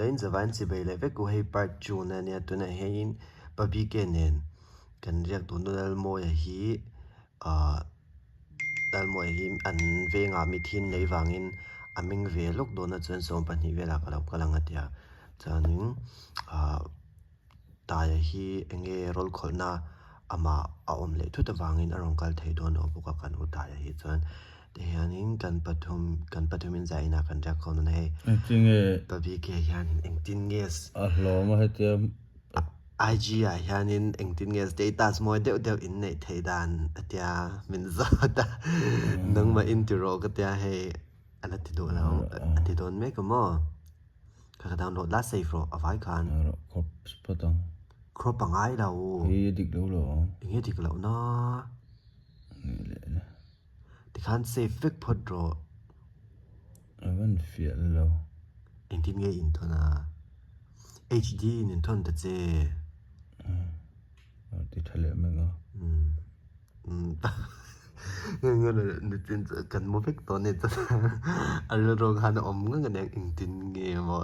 Awle in zavain chibei leh vek u hei part 2 na ania tunah hianin Pabike nen kan riak dun a Lalmawia hi ahh Lalmawia hi an vengah mithin nei vangin a meng ve lawk dawn a chuan 12 velah ka lo kal ang a tia chuanin ahh Taia hi eng nge rawl khawlhna amah a awm leh thut avangin a rawn kal thei dawn lo bawk a kan u Taia hi chuan tihianin kan pathum kan pathumin zah inah kan riak khawm dawn a hei Engtin nge Pabike hianin engtin nge a hlawm a hetia IG ah hianin engtin nge status mawi deuh deuh in neih theih dan a tia min zawt a nangmah in ti rawh ka tia hei a la ti duh lo a ti dawn mek a maw. Ka ka download la save rawh a vai khan. Rawh crop spot ang. Crop a ngai lo. Hei a dik lo lo ang. Enge dik loh na. Nge leh le. Tikhan save vek phawt rawh. A van fiah lo. Engtin nge in thawn a. HD in in thawn ta che. Ti tha leh mai ang a. Kan mu vek tawh a ni chuan a rilru khan a awm ngang a nia engtin nge maw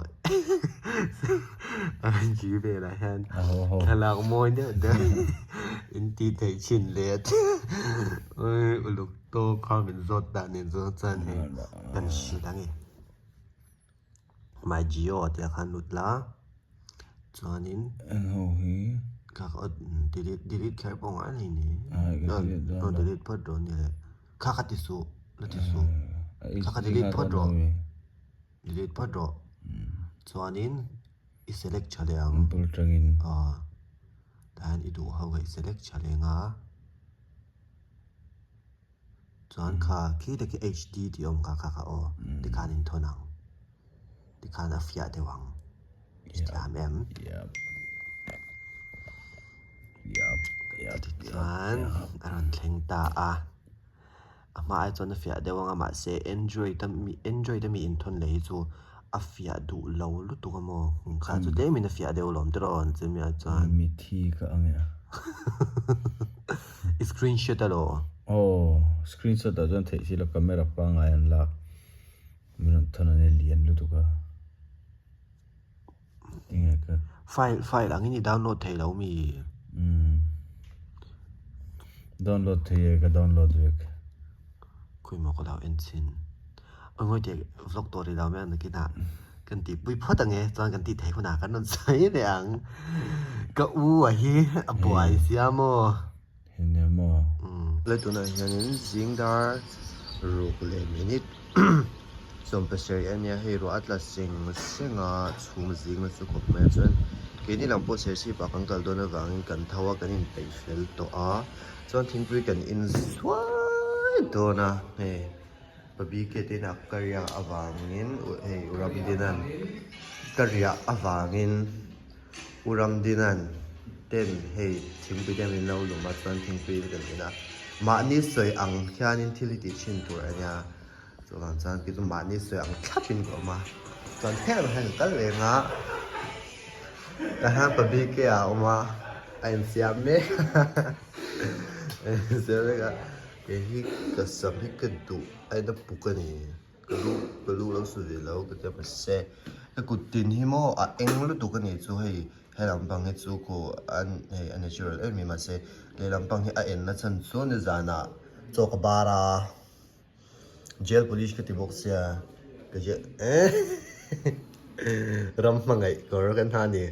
a G velah hian thlalak mawi deuh deuh in tih theih thin leh a uluk tawk kha min zawt dan nen chuan chuan hei kan hrilh ang e. My Jio tih ah khan lut la chuanin Eng ho hi kha kha delete delete kher pawh ngai lo ni aw delete phawt rawh ni le kha kha ti suh la ti suh kha kha delete phawt rawh delete phawt rawh chuanin i select tha leh ang bul tangin aw tah hian i duh ho kha i select tha leh ang a. Chuan kha khi te khi HD tih awm kha kha kha aw tikhan in thawn ang tikhan a fiah deuh ang i thiam em? Tichuan a rawn thleng ta a a hma ai chuan a fiah deuh ang a mahse android a mi android a mi inthawn leh hi chu a fiah duh lo lutuk a maw kha chu tlem in a fiah deuh alawm tiraw an chimi ah chuan. Mithi ka ang e a. I screenshot alo? Aw, screenshot ah chuan theih silo camera pangngai an lak min rawn thawn an e lian lutuk a tinge ka File file angin i download thei lo mi? Umm download thei e ka download vek. Khawi maw ka lo en chhin. Aw ngawi teh vlog tawh rih lo mai ang nakinah kan tih pui phawt ang e chuan kan tih theih hunah kan rawn sawi leh ang. Ka u a hi a buai sia maw. Hei nia maw. Tlai tunah hianin zing dar ruk leh minute 17 a nia hei ruah a tla seng seng a chhum zing nasa khawp mai a chuan keini lam pawh serchhip ah kan kal dawn avangin kan tho a kan inpeih fel tawh a chuan thingpui kan in zuai dawn a hei. Pabike te inah ka riah avangin hei u Ramdinan ka riah avangin u Ramdinan ten hei thingpui te min lo lum a chuan thingpui te kan in a mahni sawi ang hianin thil hi tih thin tur a nia chuvang chuan kei chu mahni sawi ang thlapin ka awm a chuan heng hian ka kal reng a ka hian Pabike ah a awm a a insiam mek a insiam mek a. Kei hi ka sam hi ka duh a ina puk a ni ka lu ka lu lo su ve lo ka tia mahse ka kut tin hi maw a eng lutuk a ni chu hei he lampang hi chu khu an hei a natural em mai mahse lehlam pang hi a en na chhan chu nizanah chaw ka bar a jail police ka ti bawk sia ka jail ram hmangaih kawr kan ha a ni.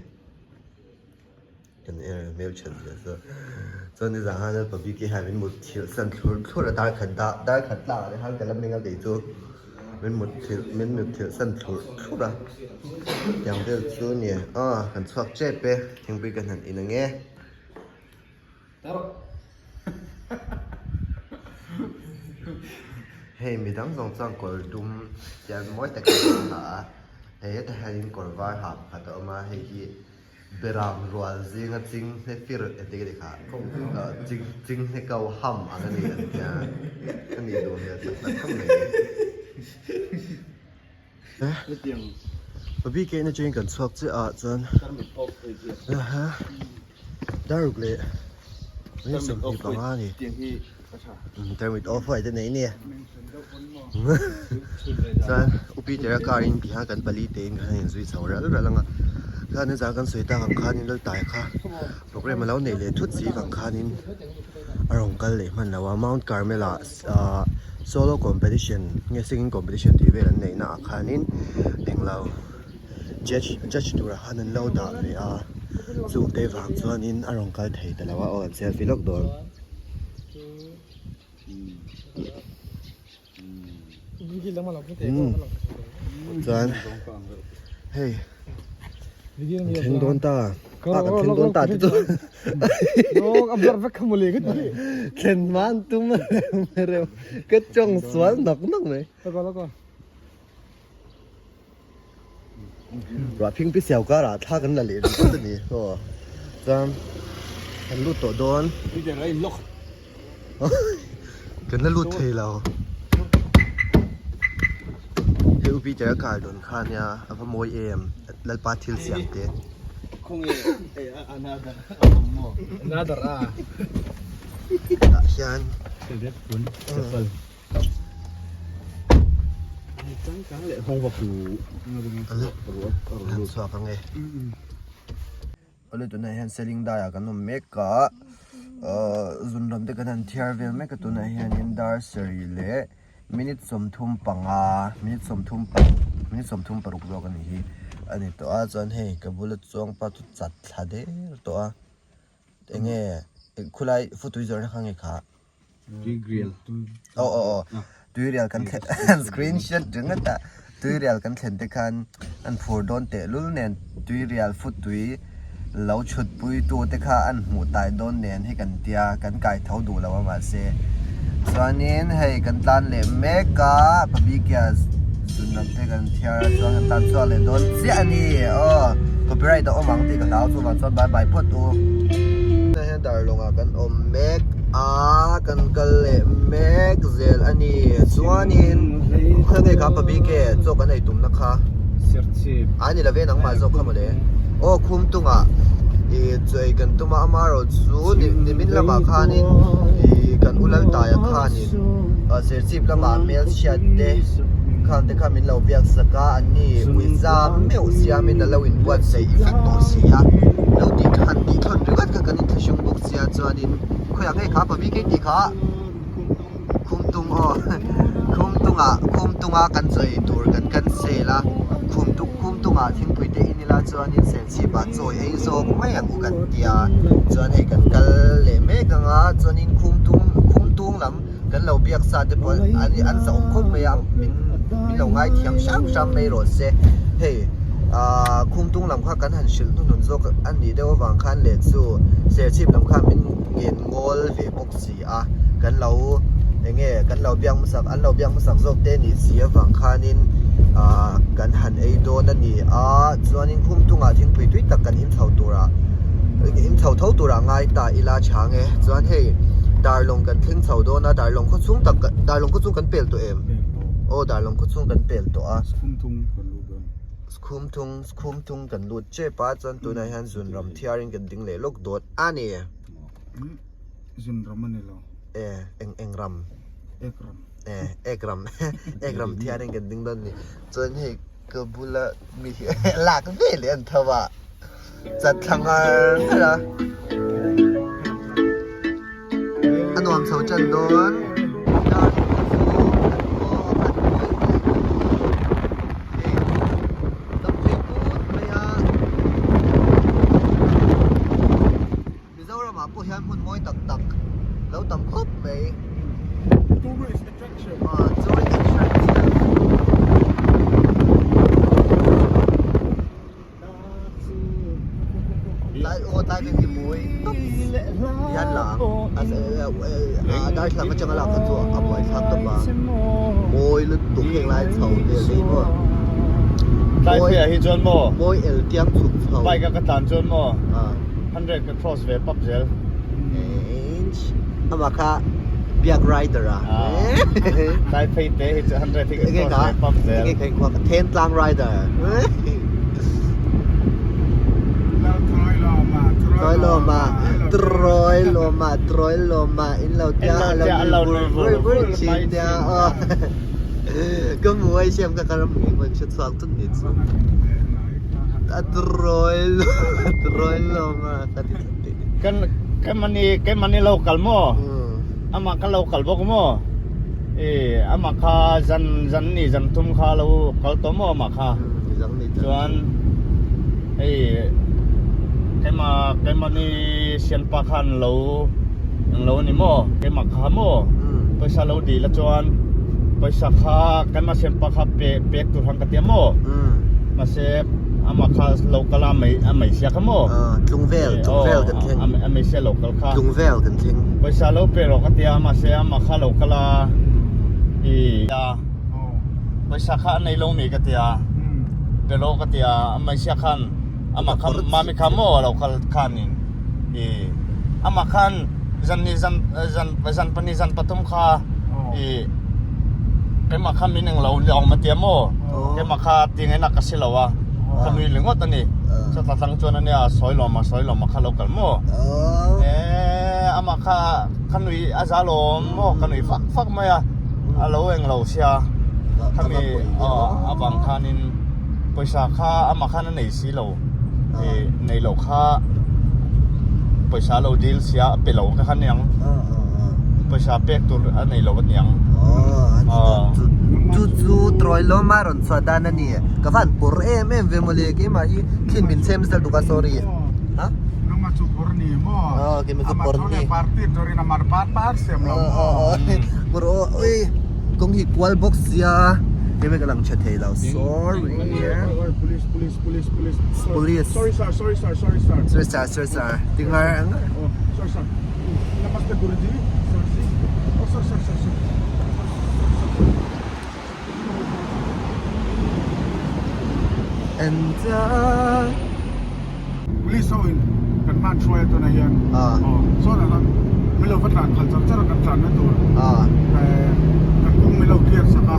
Kan en hmel that zia chu. Chuan nizan khan Lalpa BK hian min mut thilh san thlur thlur a dar khat dah dar khat tlak ah te khan ka la meng a kei chu min mut thilh min mut thilh san thlur thlur a tiang vel chu a ni aw kan chhuak tep e thingpui ka hnan in ang e. Hei midang zawng chuan kawr dum hian mawi takin an ha a hei hetah hianin kawr var ha pakhat a awm a hei hi. Beram rual zinga ching hne fir engtin nge ni kha ching ching hne kau ham ang a ni an tia a nih duh hmel tak tak khawp mai. Bike in atangin kan chhuak chiah ah chuan daruk leh mai 25 a ni tarmit off white a nei nia chuan. Peter-a car in ti hian kan pali te in khan a inzui chho ral ral ang a khan nizan kan sawi tak ang khanin Laltaia kha programme a lo neih leh thut si vang khanin a rawn kal leh hman lo a Mount Carmel ah ahh solo competition nge singing competition tih vel an neih na ah khanin englo judge judge turah khan an lo dah ve a chung te vang chuanin a rawn kal thei ta lo a aw an selfie lawk dawn. Chuan hei kan thleng dawn ta ah kan thleng dawn ta te chu thlen hma an tum reuh ka tawng sual nawk nawk mai ruah phing pi siau karah thla kan la leh ringawt a ni aw chuan kan lut tawh dawn kan la lut thei lo hei u Peter a kar dawn kha ania a va mawi em Lalpa thil siam te tah hian. Chhuak ang e. Awle tunah hian seling daiah kan awm mek a, zunram te kan han thiar vel mek a tunah hianin dar sarih leh minute 35 minute 35 minute 36 zawk a ni hi a ni tawh a chuan hei ka bula chuang pa chu chat thla der tawh a enge khulai futui zawrhna kha nge kha. Tuirial. Aw aw aw. Tuirial kan thlen screenshot ringawt a. Tuirial kan thlen te khan an phur dawn teh lul nen tuirial futui lo chhut pui tu te kha an hmuh tai dawn nen hi kan tia kan kai tho duh lo a mahse chuanin hei kan tlan leh mek a Pabikia zun lam te kan thiar a chuan kan tlan chhuak leh dawn chiah a ni aw copyright a awm ang tih ka hlau chuvang chuan bye bye phawt u. Tunah hian darlawng ah kan awm mek a kan kal leh mek zel a ni chuanin khawi nge kha pabike chaw kan ei tumna kha a ni love nangmah zawk kha mawle aw khum tungah ih chaw ei kan tum a amaherawh chu nimin lamah khanin ih kan u Laltaia khanin serchhip lamah hmelchhiat te khang te kha min lo biak sak a an ni uiza meuh siamin a lo inbuatsaih vek tawh si a lo tih han tih thawn ringawt kha kan inthlahrung bawk sia chuanin khawiah nge kha pahnih kei tih kha khum tung aw khum tungah khum tunga kan chaw ei tur kan cancel a khum tung khum tungah thingpui te in ila chuanin serchhip ah chaw ei zawk mai ang u kan tia chuan hei kan kal leh mek ang a chuanin khum tung khum tung lam kan lo biak sa te pawh an an zauh khawp mai a min min lo ngai thiam hram hram mai rawh se hei ahh khum tung lam kha kan han hrilh hnuhnun zawk a nih deuh avang khan leh chu serchhip lam khan min ngen ngawl ve bawk si a kan lo eng nge kan lo biak hmasak an lo biak hmasak zawk te nih si avang khanin ahh kan han ei dawn a ni a chuanin khum tungah thingpui tui tak kan in chho turah in chho tho turah ngai ta ila chhang e chuan hei darlawng kan thleng chho dawn a darlawng khaw chhung tak darlawng khaw chhung kan pel tawh em aw darlawng khaw chhung kan pel tawh a khum thung khum thung kan lut tep a chuan tunah hian zun ram thiarin kan ding leh lawk dawt a ni zun ram a ni lo e eng eng ram ek ram e ek ram ek ram thiarin kan ding dawn a ni chuan hei ka bula mi hi lak ve leh an tho a. Chat thla ngar ngar a. A nuam chho tan dawn. Dar pawh chu an aw an mawi mawi ka ti. Hei dam phei put mai a. Mizoramah pawh hian hmun mawi tak tak lo tam khawp mai. Tourist attraction. Ah tourist attraction. Tlai aw tlai veng hi mawi tawp hian la ang a darthlalang atanga lak kha chu a buai thlak tawp a mawi lutuk heng lai chho vel te hi maw Tlai pheiah hi chuan maw mawi el tiang chhuk chho bike a ka tlan chuan maw 100 ka cross ve pap zel amah kha biak rider a tlai phei te hi chu 100 hi ka cross ve pap zel enge kha inkhua ka thentlang rider Troy lawma Troy lawma Troy lawma in lo tia a lo nui vur vur vur thin tia aw. Ka hmu ai siam ka ka ram ngei hman hre chhuak thut ni chu. A turawi lo a turawi lo ma ka ti thut ni. Kan keimahni keimahni lo kal maw? Amah kha lo kal bawk maw? I amah kha zan zan ni zan thum kha lo kal tawh maw amah kha? Chuan hei keimah keimahni sianpa khan lo eng lo a ni maw keimah kha maw pawisa lo dil a chuan pawisa kha keimah sianpa kha pe pek tur han ka tia maw mahse amah kha lo kal a a hmeichhia kha maw tlungvel tlungvel kan thleng a hmeichhia lo kal kha tlungvel kan thleng pawisa lo pe rawh ka tia mahse amah kha lo kal a i Pawisa kha a nei lo mi ka tia, pe lo ka tia, Maisia khan amah kha mami kha maw a lo kal khanin i amah khan zan ni zan zan zan pahnih zan pathum kha i keimah kha min englo awm a tia maw keimah kha tingaihna ka si lo a ka nui ringawt a ni chutah tlang chuan ania sawi lawm a sawi lawm a kha lo kal maw e amah kha ka nui a za lawm maw ka nui fak fak mai a. A lo eng lo sia khami avang khanin pawisa kha amah khan a nei si lo ih nei loh kha pawisa a lo dil sia a pe lo ka kha aniang pawisa pek tur a nei lo aniang Chu chu Troy lawma rawn chhuah dan a ni ka van pawr em em ve mawle keimah hi thin min chhem zel tuk a sorry ha Nangmah chu pawr ni maw Aw keimah chu pawr ni Amah party turin amah par par siam lo maw Bro ui kawng hi kual bawk sia keimah ka lang tha thei lo sorry Police police police police Police Sorry sir sorry sir sorry sir Sorry sir sorry sir Tingar ang Oh sorry sir Namaste Guruji Sorry Oh sorry sorry sorry sorry And I Police ho in kan hman hruai a tunah hian aw sawn ah khan min lo va tlan phal char char a kan tlanna tur kan kawng min lo clear sak a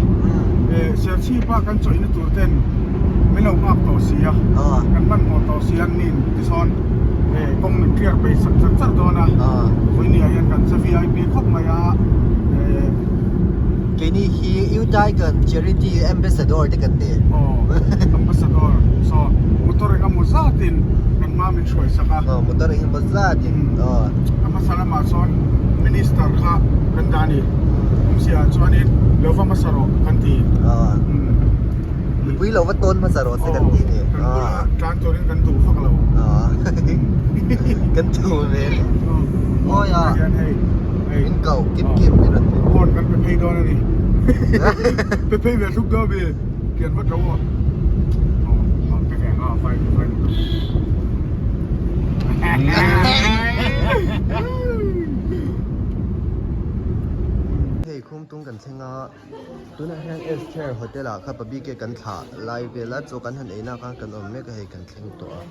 Serchhip a kan chawihna tur ten min lo nghak tawh si a kan hmanhmawh tawh si a nin tisawn kawng min clear peih sak char char dawn a vawinia hian kan che vip khawp mai a. Keini hi Utaikan Charity Ambassador te kan ni. Aw, Ambassador. So, motor engemaw zatin kan hma min hruai sak a. Aw, motor engemaw zatin. Aw. A hmasa lamah chuan Minister kha kan dah a ni. Awmzia chuanin lo va hmasa rawh kan ti. Aw. Mipui lo va tawn hmasa rawh se kan ti ni. Aw, kan bula tlan turin kan duh vak lo. Aw. Kan duh ve. Awi a. Hei. Min kau kim kim min rawn ti. Phone kan pe phei dawn a ni. Pe phei ve hluk dawn mi kian vat lo aw. Aw pe ve nga vai vai. Hei khumtung kan thleng a tunah hian Esther hotel ah kha pabike kan thlah lai vel a chaw kan han ei nak a kan awm mek a hei kan thleng tawh a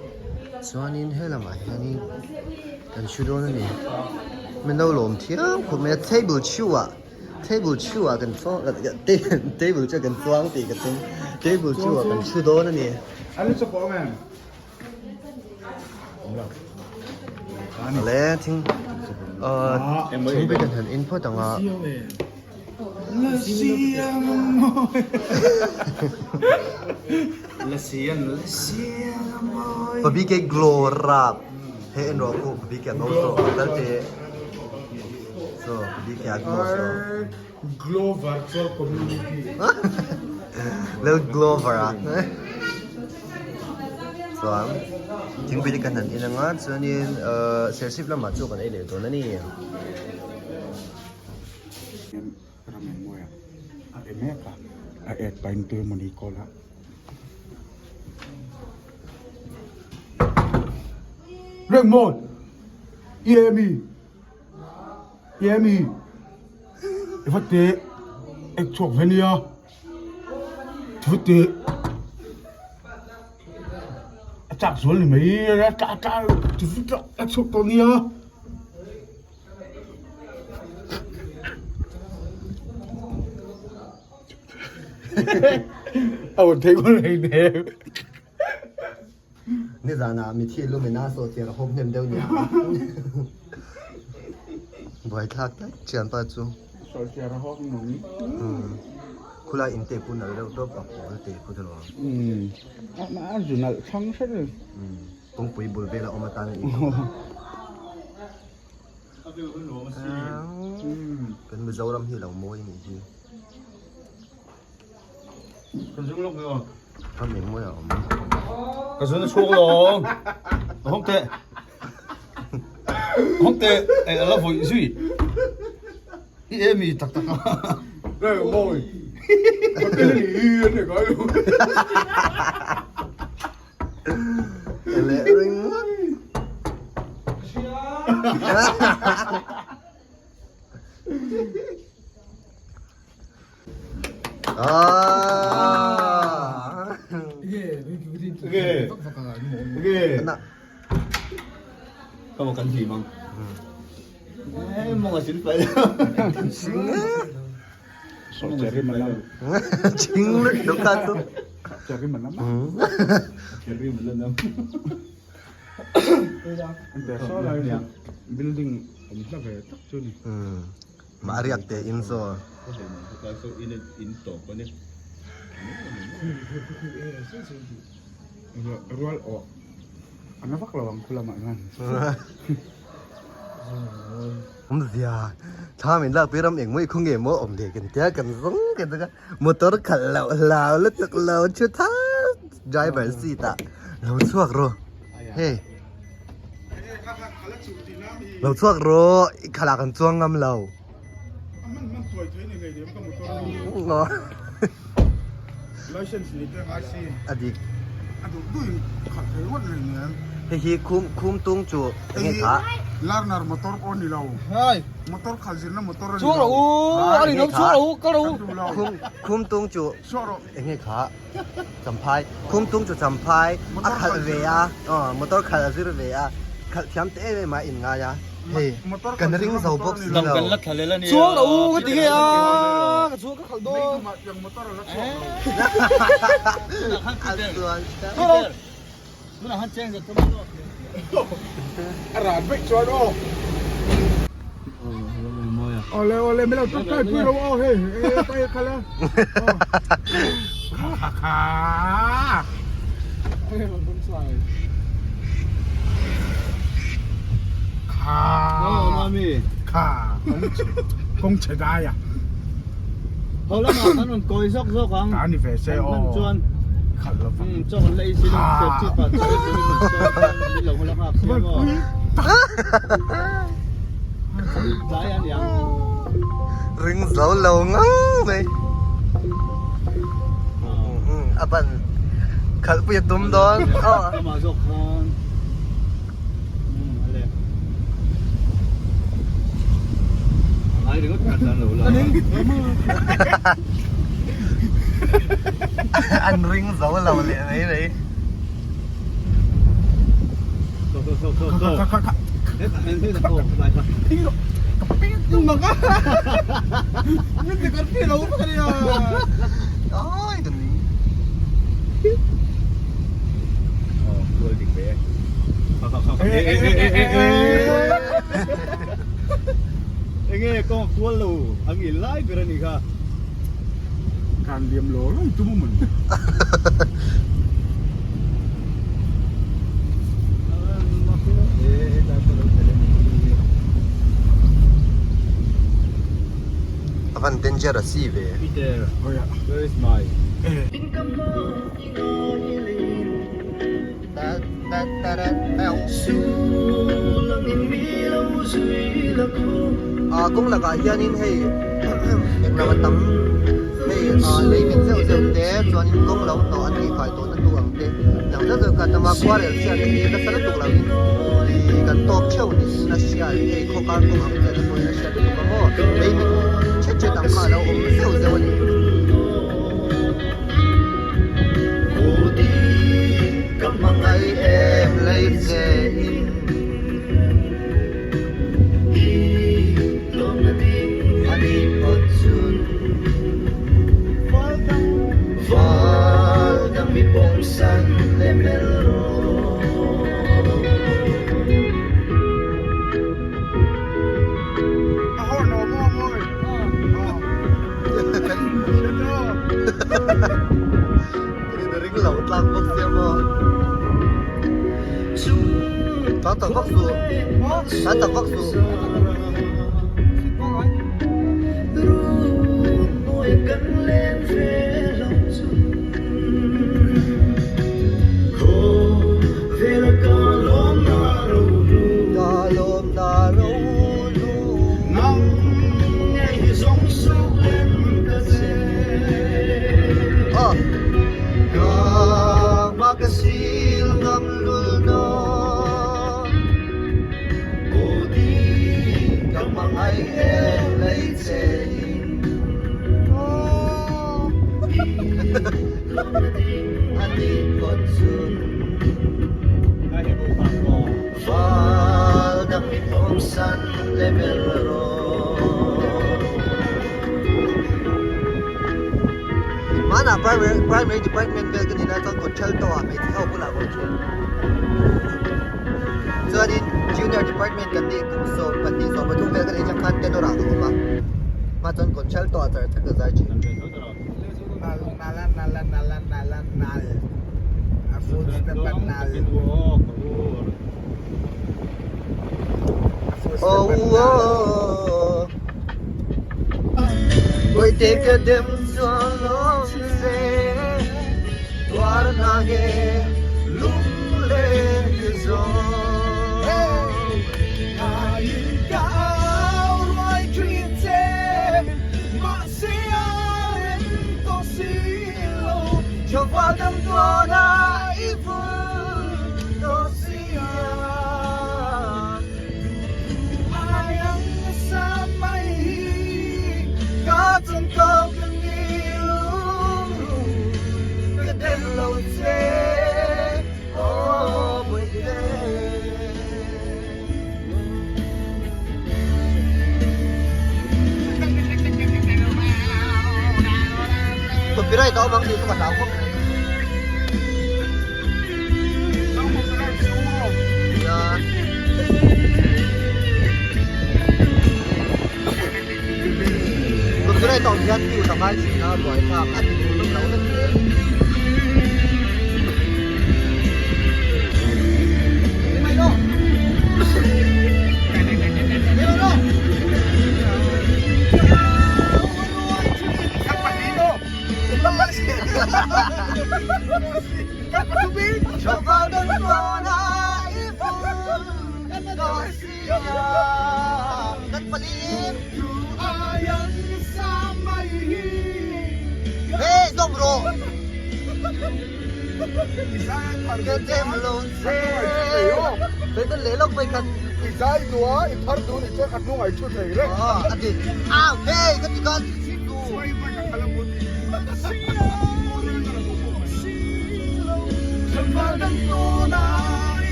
chuanin helamah hianin Kan hre dawn a ni. Min lo lawm thiam khawp mai a, table chhuah table chhuah kan chuang table chu kan chuang tih ka tum table chhuah kan chhu dawn a ni. An chu pawh em? Ale thing thing kan han in phawt ang a. Pabike glow rap he en rawh ku pabike a ngo zawh a kal teh so pabike a glow zawh Glow virtual community Lil Glover a chuan thingpui te kan han in anga chuanin serchhip lamah chu kan ei leh dawn a ni. Ramengmawia a be mek a, a ek pahin tu emawni call a. Rengmawi! I e mi? I e mi? I va teh ek chhuak ve nia. I va teh a chak zual ni mai a tla tla ti va ek chhuak tawh nia. Nizanah mithi lumina saw chiar a hawp hnem deuh nia. Buaithlak tak thianpa chu. Saw chiar a hawp nung. Khulai in te pawh nalh deuh tawp a pawl te khu te lo ang. Umm a zu nalh thlang hret a ni. Umm kawngpui bul vela awm atan a ni. Kan Mizoram hi lo mawi anih hi. Kan zung lawk mai aw. Ram eng mawi a awm. Ka zun a chhuak lo. Hawng teh. Hawng teh eh a la vawih zui. I e mi tak tak a. Đây mawi. Ka te hi an ni ngai lo. Leh ringawt. Building awm hla ve tak chu ni. Mah riak te in zaw. Rual awh a na vak lo ang khu lamah hian. Awmzia thla min lak pi ram engmaw i khaw nge maw awm leh kan tia kan zawng kan zawng a motor khalh loh hlau lutuk lo thu thak driver seat ah lo chhuak rawh hei lo chhuak rawh i khalh ah kan chuang ngam lo. A dik. Hei hi khum khum tung chu eng nge kha? Learner motor pawh ni lo. Motor khalh zirna motor a ni lo. Eng nge kha? Khum khum tung chu eng nge kha? Champhai. Khum tung chu champhai a khalh ve a, aw motor khalh a zir ve a, khalh thiam te em em a in ngai a. Hei kan ring zo bawk si lo. Ring zo lo ngang mai. A ban khalh pui a tum dawn. An ring zo lo leh mai mai. Enge kawng a kual lo ang i lai ber a nih kha. Kan liam lo lo tum a mawni. A van danger a si ve. Peter, where is my. Ah kawng lakah hianin hei englo a tam hei ah lei min zeuh zeuh te chuanin kawng lo hnawh a tihfai tawhna hnu ang te dang zeuh zeuh kha a tam a khuarel chhiat te hi nasa lutuk loin ih kan tawk theuh niin a hriat hei khawkar kawng ang chiah te pawhin a hriat lutuk a maw lei min chet chet ang kha a lo awm zeuh zeuh a ni. In ring lo tlang bawk sia maw. Tlan tak vak suh. Tlan tak vak suh. Hmanah primary department vel ka ni lai chuan control tower hmeichhe ho bulah ka awm thin. Chuanin junior department kan nih kum 12 13 vel ka nih atang khan tenor ah ka awm a. Hma chuan control tower char char ka zai thin. Copyright a awm ang tih chu ka hlau khawp mai. Copyright a awm hian mute a ngai thin a buaithlak a ti duh lawm lo vek hle.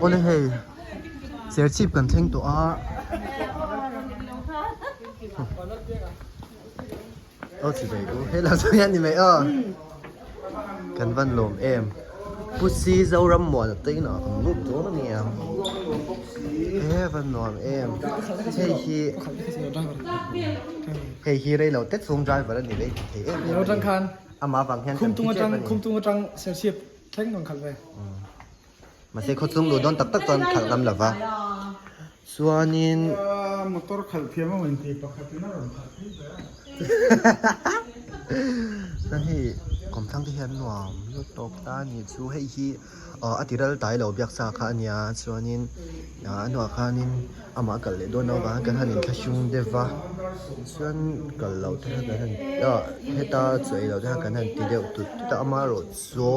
Awle hei Serchhip kan thleng tawh a Aw chi mai u hei lam chu hian ni mai aw kan van lawm em Pu Si Zoram muan te inah kan lut dawn a nia he van nuam em hei hi hei hi rei lo te chhung driver a ni rei thei em em a ni amah vang hian kan thi tep a ni. Mahse khawchhung luh dawn tak tak chuan khalh ngam lova. Chuanin. Motor khalh thiam a rawn ti pakhatin a rawn khalh phei ve a. Chuan hei kawmthlang te hian nuam lutuk ta a nih chu hei hi a ti ral tai lo biak sa kha a nia chuanin a hnuah khanin amah a kal leh dawn avangin kan han inthlahrung deuh va chuan kal loh te kha kan han ah heta chaw ei loh te kha kan han ti deuh tut tut a amaherawhchu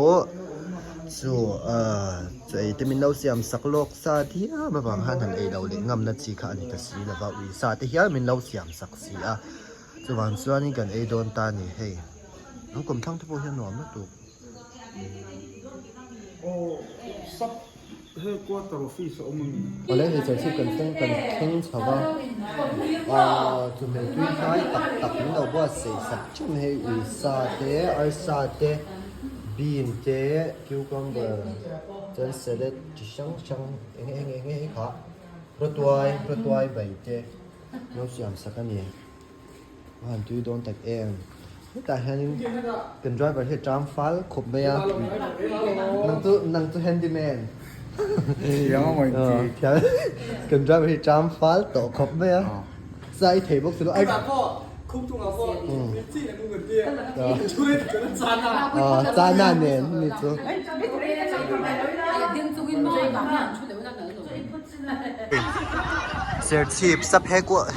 chu ah chaw ei te min lo siam sak lawk sa diam avang khan han ei loh leh ngamna chi kha a ni ta si lova ui sa te hial min lo siam sak si a chuvang chuanin kan ei dawn ta a ni hei an kawmthlang te pawh hian nuam lutuk. Aw sub headquarter office a awm a mi? Awle hei churchhip kan thleng kan thleng chho va aaa chawhmeh tui hnai tak tak min lo buatsaih sak thin hei uisa te arsa te bean te cucumber chuan salad chi hrang hrang eng eng eng nge kha rawtuai rawtuai bai te lo siam sak a ni. A han tui dawn tak em. Hetah hianin kan driver hi a tang fal khawp mai a. Nang chu nang chu handyman. Thiam a mawin chi. Thiam. Kan driver hi tang fal tawh khawp mai a. Zai thei bawk si lo. Tah pawh khum chungah pawh mi chi an nung an ti a. Chu rei chu an chan a. Chan a nen ni chu. Serchhip sub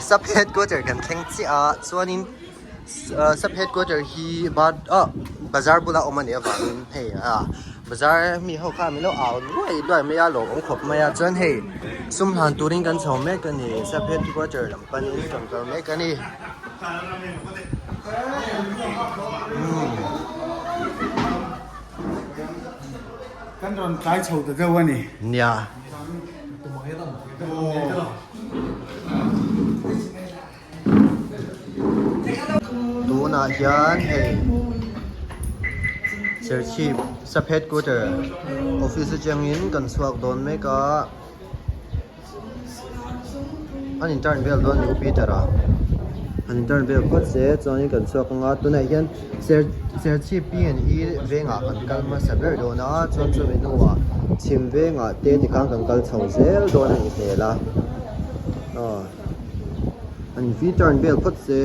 sub headquarter kan thleng chiah a chuanin sub headquarter hi ah bazar bula awm a nih avangin hei ah bazar mi ho kha min lo au luai luai mai a lawmawm khawp mai a chuan hei sum hlan turin kan chho mek a ni sub headquarter lam panin kan kal mek a ni. Kan rawn tlai chho ta deuh a ni. Nia. Tunah hian hei Serchhip Sub Headquarter Office atangin kan chhuak dawn mek a. An in turn vel dawn a ni u Peter a an in turn vel phawt se chuanin kan chhuak anga tunah hian ser serchhip P and E vengah kan kal hmasa ber dawn a chuan chumi hnuah chhim vengah te tikhan kan kal chho zel dawn a ni hmel a aw an in turn vel phawt se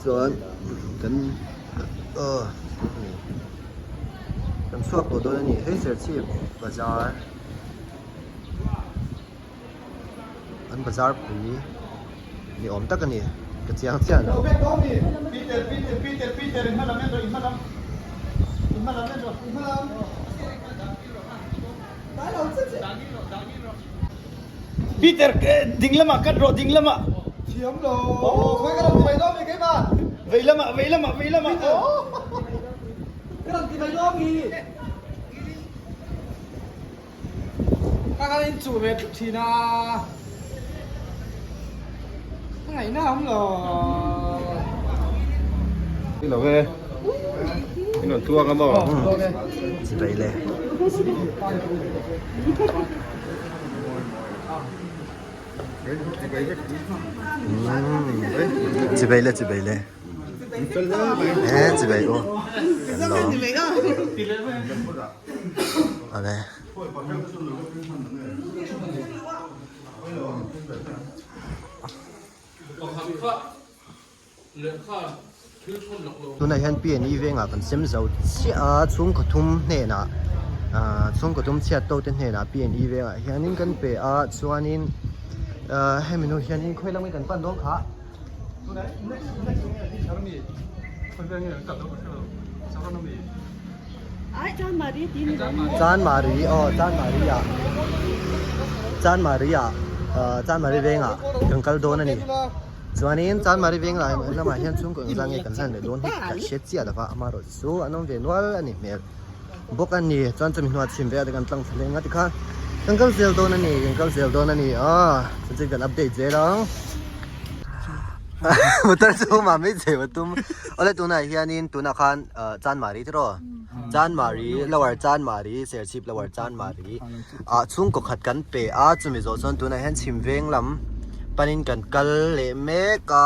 chuan kan aw kan chhuak tawh dawn a ni hei serchhip bazar. An bazar pui ni awm tak a ni ka chiang chiah lo. Peter ding lamah cut rawh ding lamah thiam lo khawi ka lo ti mai dawn mi keimah vei lamah vei lamah vei lamah ka lo ti mai dawn mi. Ka kan in chuh ve thut thin a, ka ngaihna a awm lo. Ni lo e, in rawn tluang a maw? Chibai le. Chibai le chibai le. E chibai u. Kan lawm. Awle. Tunah hian P&E vengah kan sem zo chiah a, chhungkaw thum hnenah ah chhungkaw thum chhiat to te hnenah P&E vengah hianin kan pe a chuanin ah hemi hnu hianin khawi lam nge kan pan dawn kha. Chanmari aw Chanmari ah Chanmari ah Chanmari vengah kan kal dawn a ni chuanin Chanmari veng lah lamah hian chhungkaw engzah nge kan hlan leh dawn hi ka hre chiah lova amaherawhchu an awm ve nual a ni hmel bawk a ni chuan chumi hnuah chhim velah te kan tlang thla leh ang a tikhan kan kal zel dawn a ni kan kal zel dawn a ni aw chanchin kan update zel ang. Motor chu mah mai chei va tum awle tunah hianin tunah khan Chanmari tiraw Chanmari lower Chanmari Serchhip lower Chanmari ah chhungkaw khat kan pe a chumi zawh chuan tunah hian chhim veng lam panin kan kal leh mek a.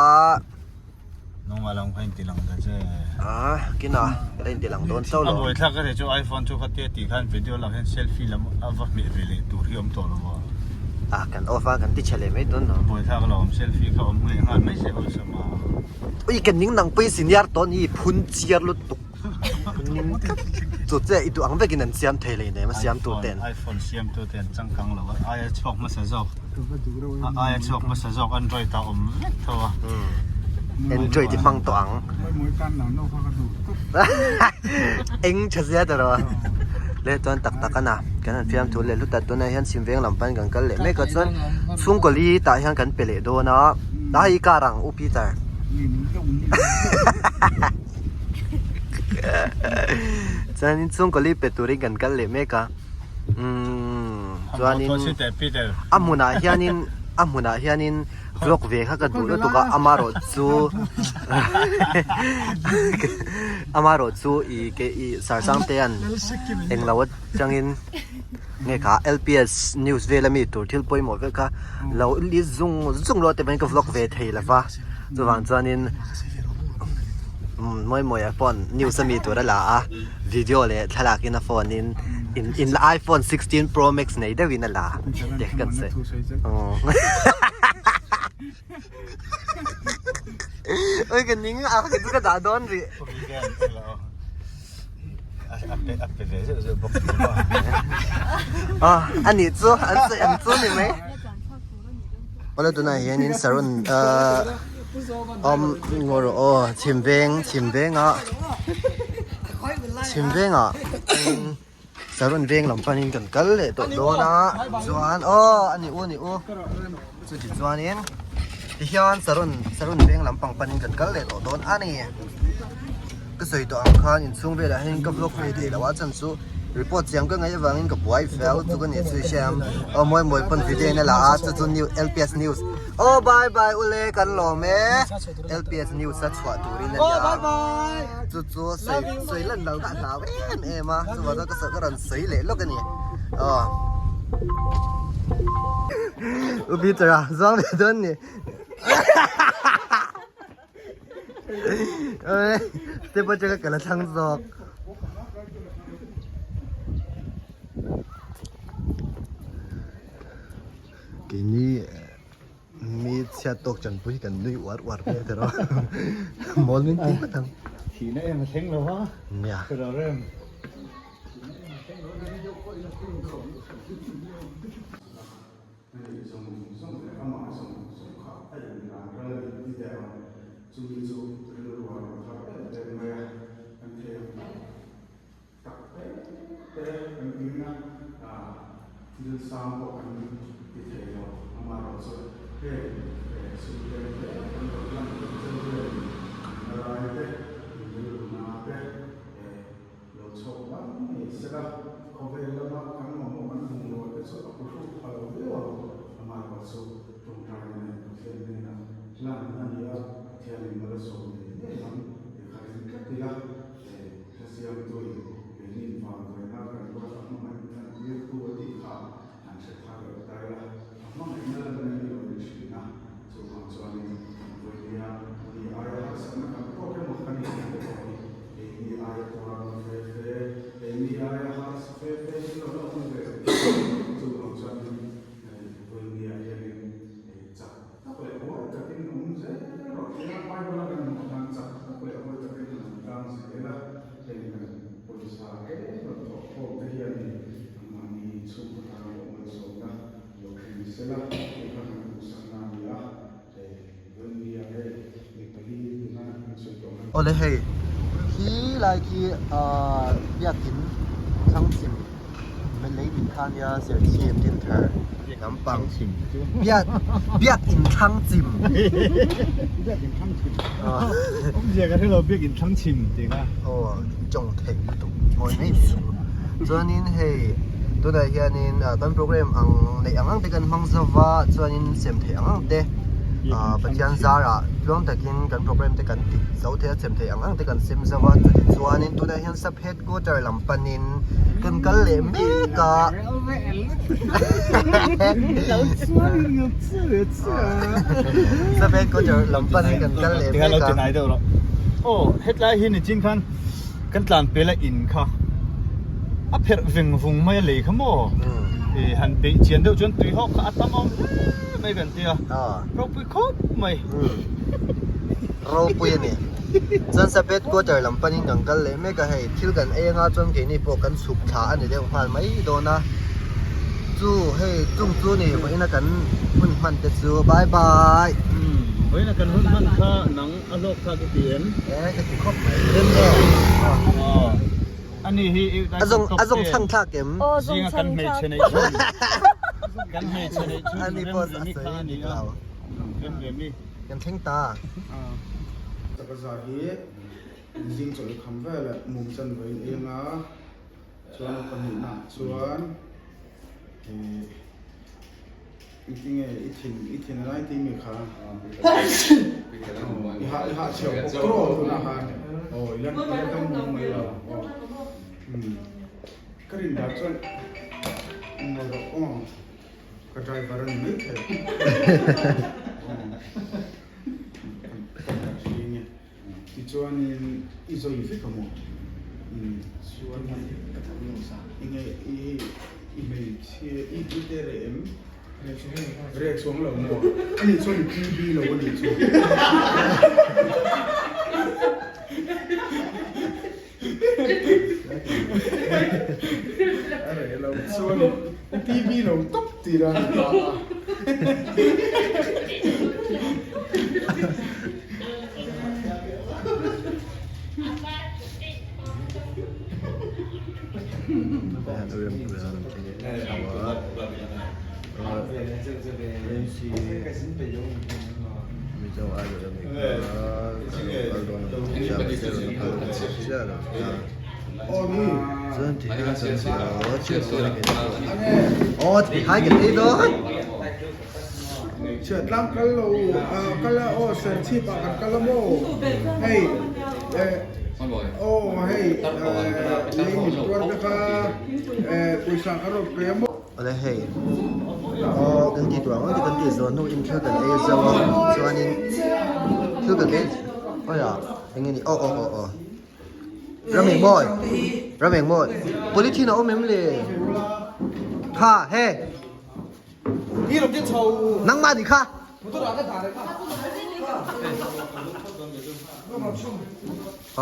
Nungah lam kha inti lang ta che. Ah, kina ka la inti lang dawn chauh lo. A buaithlak ka ti chu iPhone chu khatia tih khan video lang hian selfie lam a va hmeh ve leh tur hi a awm tawh lo a. Ah, kan off a, kan ti chhe leh mai dawn lo. A buaithlak a lo awm, selfie kha awm leh nghal mai se awlsam a. Ui, ka ning nang pawhin senior tawh ni, phun chiar lutuk. Ning tlat. Chu chiah i duh ang vekin an siam thei lei nem a siam tu ten. iPhone siam tu ten changkang lo a, aia chhuak hmasa zawk. Aia chhuak hmasa zawk Android a awm vek tho a. Android i hmang tawh ang. Eng tha zia ta rawh. Le chuan tak tak a na. Kan han fiam thu leh hlut a tunah hian chhim veng lam panin kan kal leh mek a chuan chhungkaw li tah hian kan pe leh dawn a. Tah hi car ang U Peter. Chuanin chhungkaw li pe turin kan kal leh mek a. Umm chuanin a hmunah hianin a hmunah hianin vlog ve kha ka duh lutuk a amarawh chu amarawh chu ih ke ih Sarsangtea'n englo atangin nge kha L_P_S news vel ami tur thil pawimawh vek kha lo li zung zung luat te pawhin ka vlog ve thei lova chuvang chuanin umm Mawimawia phone news ami tur a la a. Video leh thlalak in a phone in in la iPhone 16 Pro Max nei deuh in a la te kan sawi. Oi ka ning a ka chu ka dah dawn rih. Ah ani chu an sawi ang chu ni mai. Awle tunah hianin saron ah awm ngaw rawh aw chhim veng chhim vengah chhim vengah saron veng lam panin kan kal leh tawh dawn a chuan aw ani u ani u chuti chuanin tihian saron saron veng lampang panin kan kal leh tawh dawn a ni. Ka sawi tawh ang khan inchhung velah hian ka vlog ve thei lo a chhan chu report siam ka ngaih avangin ka buai fel chu ka nih chu i hria ang aw mawi mawi pawn video in a la a chu chu new LPS news aw bye bye ule kan lawm e LPS news a chhuah turin a nia chu chu sawi sawi lan lo kha a hlau em em a chuvang chuan ka sawi ka rawn sawi leh lawk a ni aw u Peter a zawng ve dawn ni. Step atanga ka la thlang zawk. Keini mi chhiat tawk chanpui hi kan nui uar uar vel ta rawh. Mawl min ti ngawt ang. Thihna em a thleng lo a. Nia. Ka rem. Ani zawng zawng leh amah zawng zawng kha a inlan ral a ni ti der ang. Chumi chu rilru a rawn thar em em mai a, kan thei ang tak tak te te kan ring a, thil sang pawh kan ti thei lo. Amaherawhchu heng sum tlem te kan rawn lan theih cheu hianin na rai te, rilru na te, Lo chhawk dang ngei se la, khawvel lama kan mamawh kan bungrua te chu a phuhruk pha lo viau ang. Amaherawhchu tawngtaina nen Pathian hnena hlan a ni a, Pathianin mal a sawm ngei ngei ang tih kha ring tlat ila, he hla siamtuin keinin vanvaina kan ruat a hmangaih an tirtu a tih kha han hre thar leh ta ila, a hmangaihna lan mai ni lo ni thin a, chuvang chuanin vawinia ni aia harsatna kan tawk emaw kan inhmu te pawh hi keini aia tuarna fe fe, keini aia harsa fe fe hi lo la awm ve reng a, chuvang chuanin vawinia hianin chak tak leh huai takin awm zel rawh tia Bible a kan hmuh khan chak tak leh huai takin han awm tlang zel a, heng kan pawisa tlem rawn thawh khawm te hianin anmahni chhungkaw tan pawh malsawmna lo thleng sela tih kha kan duhsakna a ni a, hei Vawinia hei mi pali tuna kan sawi tawh ang. Awle hei khi lai khi ahh biakin Thangchim lei min kha nia Serchhip Dinthar lampang biak biakin Thangchim Biakin Thangchim awmzia ka hrelo biakin Thangchim tih kha. Aw tawng theih lutuk mawi mai mai ang chuanin hei tunah hianin ah kan program ang neih ang ang te kan hmang zo va chuanin sem theih ang ang te. Pathian zarah tluang takin kan program te kan ti zo thei a, sem thei ang ang te kan sem zo a, chuti chuanin tunah hian sub headquarter lam panin kan kal leh mek a. Sub headquarter lam panin kan kal leh mek a. Aw hetlai hi nichin khan kan tlan pel a in kha a pherh veng vung mai a lei kha maw han beih chian deuh chuan tui hawk kha a tam awm hle mai kan tia ropui khawp mai ropui a ni chuan Sabbath quarter lam panin kan kal leh mek a hei thil kan ei anga chuan keini pawh kan chhuk thla a ni deuh nghal mai dawn a chu hei chung chu ni vawiina kan hun hman te chu bye bye vawiina kan hun hman kha nang A hlawk thlak i ti em? E ka ti khawp mai. Rem nge? Aw. Ani hi i A zawng a zawng chhang thlak em? Aw zawng Zinga kan chhang thlak. hmeichhe neih chhun. Kan hmeichhe neih chhun Ani Rem pawh a Remi sawi kha a ni dik a. lo. Rem Remi. Kan thleng ta. Taka za hi zing chawlh kham vel ah mum chan vawiin eng a chuan a pahnihna chuan ih Engtinge i thin i thin a lai tih mi kha i hah i hah chhiau bawk tawh tunah khan aw i la i la dam nung mai lo aw umm ka rin dan chuan ngawi rawh aw ka driver a ni mai thei aw ka hring e. Tichuanin i zawi vek a maw? Umm chuan ka tham lo sa. Enge i i hmeichhia i i te reh em? Reh chuang lo maw? Ani chuan i PB lo a nih chu. A reh lo chuan i PB lo tawp tih a ni ta a. Chhiatlang kal lo kal a aw Serchhip ah kan kal a maw hei aw hei lei min tuar te kha pawisa ka rawn pe a maw. Awle hei aw kan tih tur ang ang te kan tih zawh hnu in thil kan ei zo a chuanin thil kan ei awiah eng nge ni aw aw aw aw. Ram eng mawi ram eng mawi polythene a awm em le kha he nangmah nih kha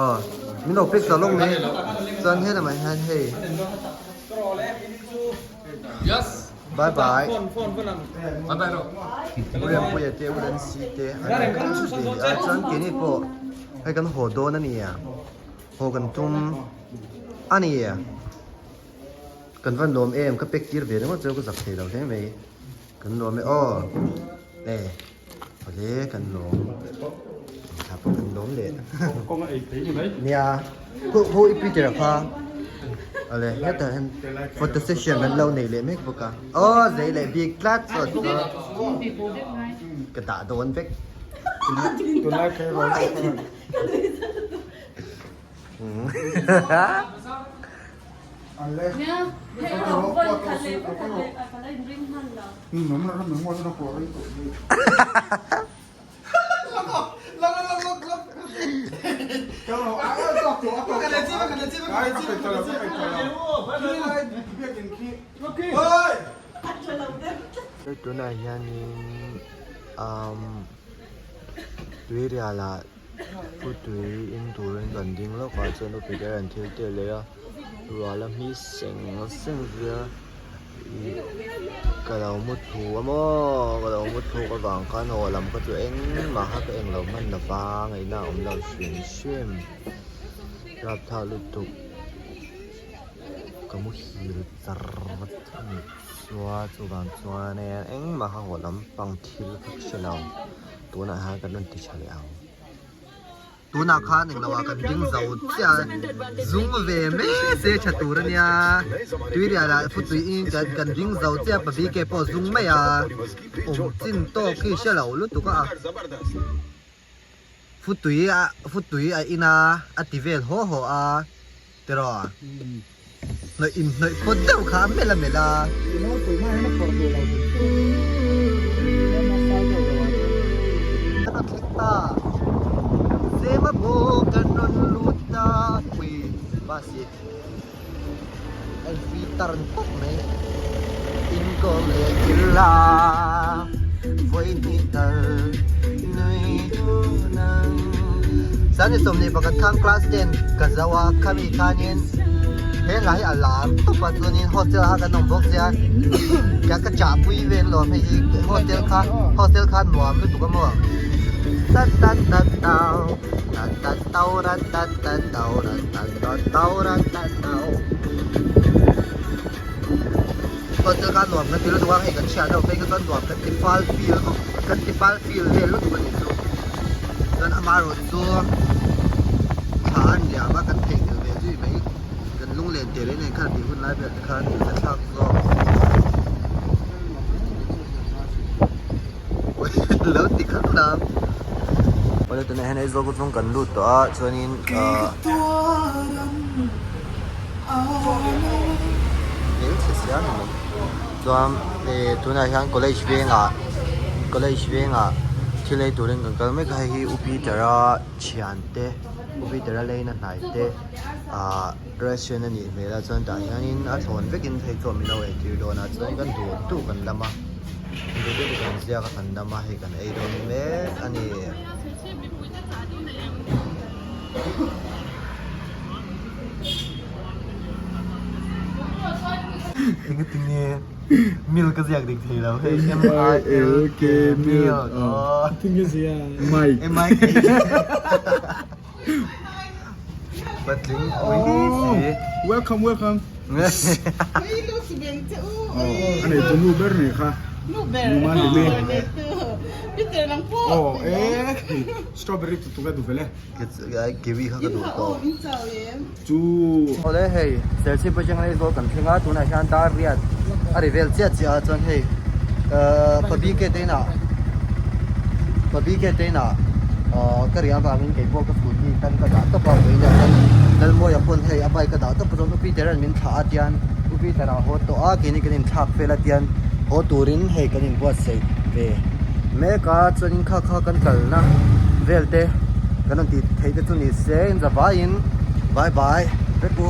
aw min lo pek ta lawk mai chuan helamah hian hei Bye bye. Uriampuia te Urensi te an rawn kal ve leh a chuan keini pawh hei kan haw dawn a ni a haw kan tum a ni kan van lawm em ka pack tir ve ringawt chu ka zak thei lo hle mai kan lawm e aw e awle kan lawm thla pawh kan lawm leh nia hu i Peter a kha awle hetah hian photo session kan lo nei leh mek bawk a aw zei leh bik tlat saw chu ka dah dawn vek Tunah hianin umm tuirial ah Putui in turin kan ding lawk ah chuan upi te an thil tel leh a rual a hmi seng seng zui a ih ka lo mu thu a maw ka lo mu thuk avang khan haw lam kha chu engmah kha ka eng lo hman lo va ngaihna a awm lo hrim hrim rapthlak lutuk ka muhil char a ni chuan chuvang chuan engmah kha haw lampang thil kha ka hre lo. Tunah hian kan rawn ti tha leh ang. Tunah khan englo ah kan ding zo chiah a, zung ve mai se tha tur ania. Tuirial ah futui in kan ding zo chiah a, pabike pawh zung mai a, awm chin tawk hi hre lo lutuk a. Futui a futui a in a, a ti vel haw haw a tiraw? Hnawih inhnawih phawt deuh kha a melh a melh a. Kan rawn thleng ta, Zema bawk kan rawn lut ta, ui bus hi a in free turn tawp mai. Inkawm leh ila vawi hnih tal nui dun ang. Sani 11 khan class 10 ka zo a, khami khanin he hla hi a lar tawp a, chuanin hostel ah kan awm bawk sia ka ka chahpui vel lawm hei hi hostel kha hostel kha nuam lutuk a maw tat tat tat tau tat tat tau rat tat tat tau rat tat tat tau rat tat tau. Hotel kha nuam kan ti lutuk a, hei kan chhiah deuh phei kha chuan nuam kan ti fal feel kan ti fal feel vel lutuk a nih chu. Chuan amaherawh chu thla an liam a, kan theihnghilh ve zui mai. Kan lunglen tel in engkhat tih hun lai vel te khan tih te thlak zawk. Lo ti khat lam. Awle tunah hian Aizawl kawt zawng kan lut tawh a chuanin ahh hmelchhe sia ni mai chuan eh tunah hian college vengah college vengah thil ei turin kan kal mek a hei hi U Peter-a thiante U Peter-a leina hnai te ahh restaurant a nih hmel a chuan tah hianin a thlawn vekin phei chu min lo eitir dawn a chuan kan duh duh kan lam a duh duh kan ziak a kan lam a hei kan ei dawn mek a ni. Engatinge milk a ziak dik thei lo hei M I L K milk aw Tinge zia Mike M I K Patling pui si. Welcome welcome. Ani tu nu ber ni kha. Nu ber. Nu man ni. Oh, eh. Strawberry tu tu ka du vele. Kiwi kha ka duh tawh. Chu. Awle hei Serchhip atang Aizawl kan thleng a tunah hian dar riat a ri vel chiah chiah a chuan hei ahh Pabike te inah Pabike te inah ahh ka riah avangin kei pawh ka scooty tan ka dah tawp a vawiin ah chuan Lalmawia pawn hei a bike a dah tawp a chuan U Peter an min thlah a tian U Peter ah haw tawh a keini kan inthlak vel a tian haw turin hei kan inbuatsaih ve mek a chuanin kha kha kan kalna vel te kan rawn tih theih te chu ni se in za vaiin bye bye vek u.